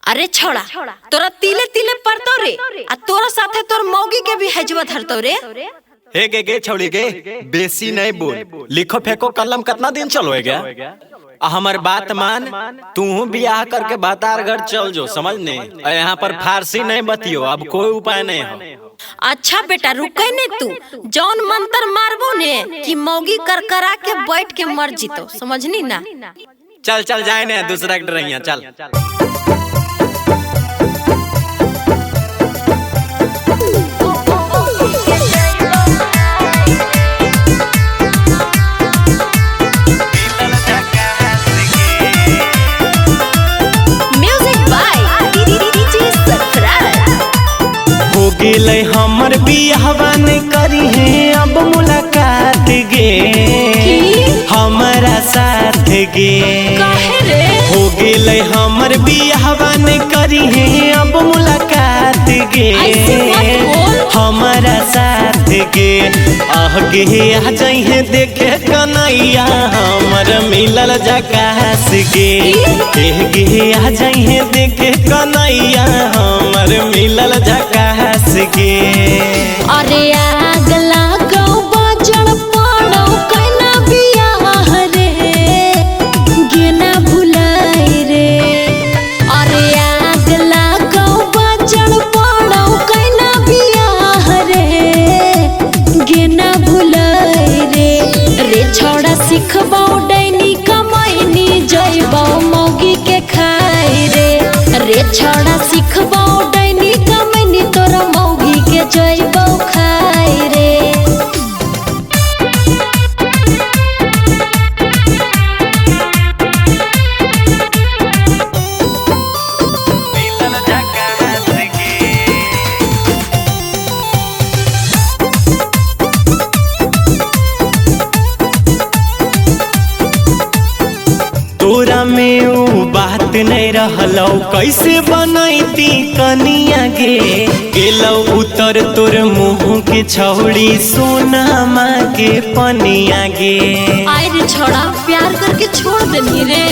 अरे छोड़ा तोरा तिले तिले पड़तो रे आ तोरा साथे तोर मौगी के भी हजवा धरतो रे। हे गे गे छौड़ी गे बेसी नहीं बोल, लिखो फेंको कलम कितना दिन चलोएगा। आ हमार बात मान, तू बियाह करके भातार घर चल जो, समझने। यहाँ पर फारसी नहीं बतियो, अब कोई उपाय नहीं हो। अच्छा बेटा रुके ने तू, जौन मंत्र मारबो ने कि मौगी करकरा के बैठ के मर जीतो, समझनी ना। चल चल जाए ने दूसरा के डरैया चल। हो गेलै हमर बियाहवा नहीं करी है अब मुलाकात गे, हमारा साथ गे। हो गेलै हमर बियाहवा नहीं करी है अब मुलाकात गे, हमारा साथ गे। आह गे आ जाइहे देखे कन्हैया हमर मिलल झकास गे। एह गे आ जाइहे देखे कन्हैया हमर मिलल झकास गे। अरे आग लागो बाजड़ पड़ो कैना बियाह रे गेना भुलाए रे। अरे आग लागो बाजड़ पड़ो कैना बियाह रे गेना भुलाए रे। रे छोड़ा सिखबो डैनी कमैनी जइबो मौगी के खाए रे। रे छोड़ा सिखबो डैनी कमैनी तोरा मौगी के जइबो खाए रे। तोरा में ऊ बात नहीं रहलौ कैसे बनैती कनिया गे। गेलौ उतर तोर मुँह के छौड़ी सोनामा के पनिया गे। आए रे छोड़ा प्यार करके छोड़ देनी रे,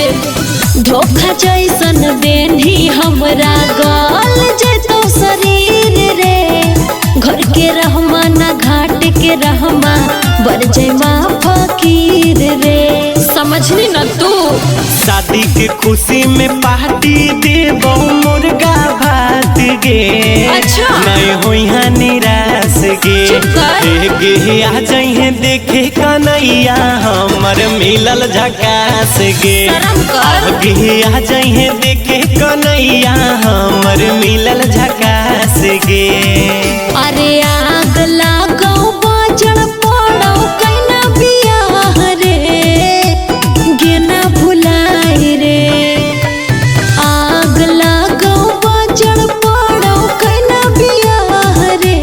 धोखा जैसन देनी हमरा गल जैतो शरीर रे। घर के रहमा ना घाट के रहमा बर जैमा फकीर रे, समझनी न तू। शादी के खुशी में पार्टी देबो मुर्गा भात गे। अच्छा। नहीं होई है निराश गे। हे गे आ जाइहे देखे कन्हैया हमर मिलल झकास गे। गे आ जाइहे देखे कन्हैया हमर मिलल झकास गे। अरे आग लागो बाजड़ पड़ो कैना बियाह रे गेना भुलाए रे। आग लागो बाजड़ पड़ो कैना बियाह रे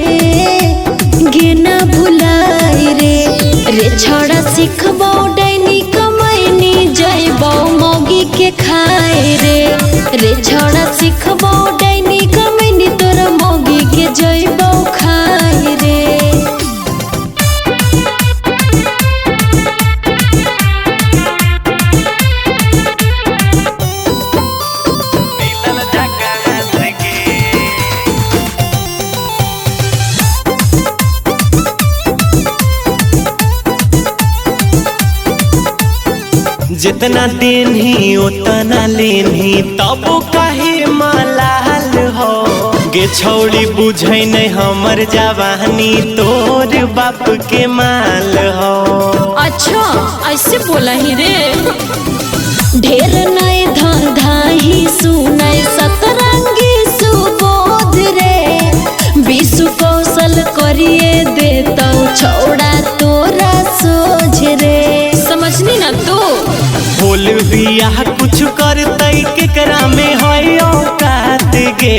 गेना भुलाए रे। रे छोड़ा सिखबो डैनी कमैनी जइबो मौगी के खाए रे। रे छोड़ा सिखबो डैनी कमैनी तोरा मौगी के जइबो खाए रे। जितना देनी उतना लेनी तब काहे मलाल हो गे। छौड़ी बुझै नहीं हमर जवानी तोर बाप के माल हो। अच्छा ऐसे बोला ही रे। ढेर नए धाई सुनै सतरंगी सुबोध रे। विश्व कौशल करिए देतौ छौड़ा तोरा सोझ रे, समझनी ना तू। होल बियाह कुछ करतै केकरा में है औकात गे।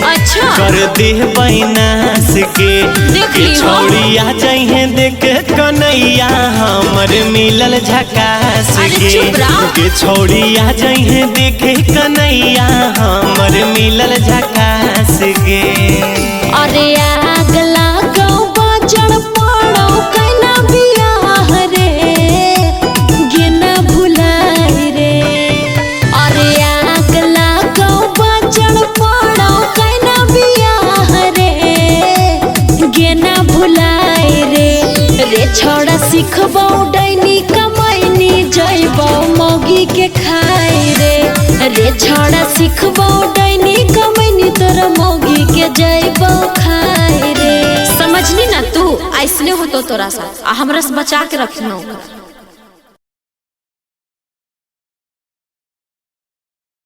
अच्छा। कर दे बैनास के। देख ली छौड़ी आ जाइहे देख कन्हैया हमर मिलल झकास गे। के छौड़ी आ जाइहे देख कन्हैया हमर मिलल झकास गे। अरे आग लागो बाजड़ पड़ो कैना बियाह रे गेना भुलाए रे। अरे आग लागो बाजड़ छौड़ा सिखबौ डैनी कमैनी जैबौ मौगी के खाए रे। रे छौड़ा सिखबौ डैनी कमैनी तोरा मौगी के जैबौ खाए रे। समझनी ना तू ऐसने होतो तोरा साथ, आ हमरा से बचा के रखना।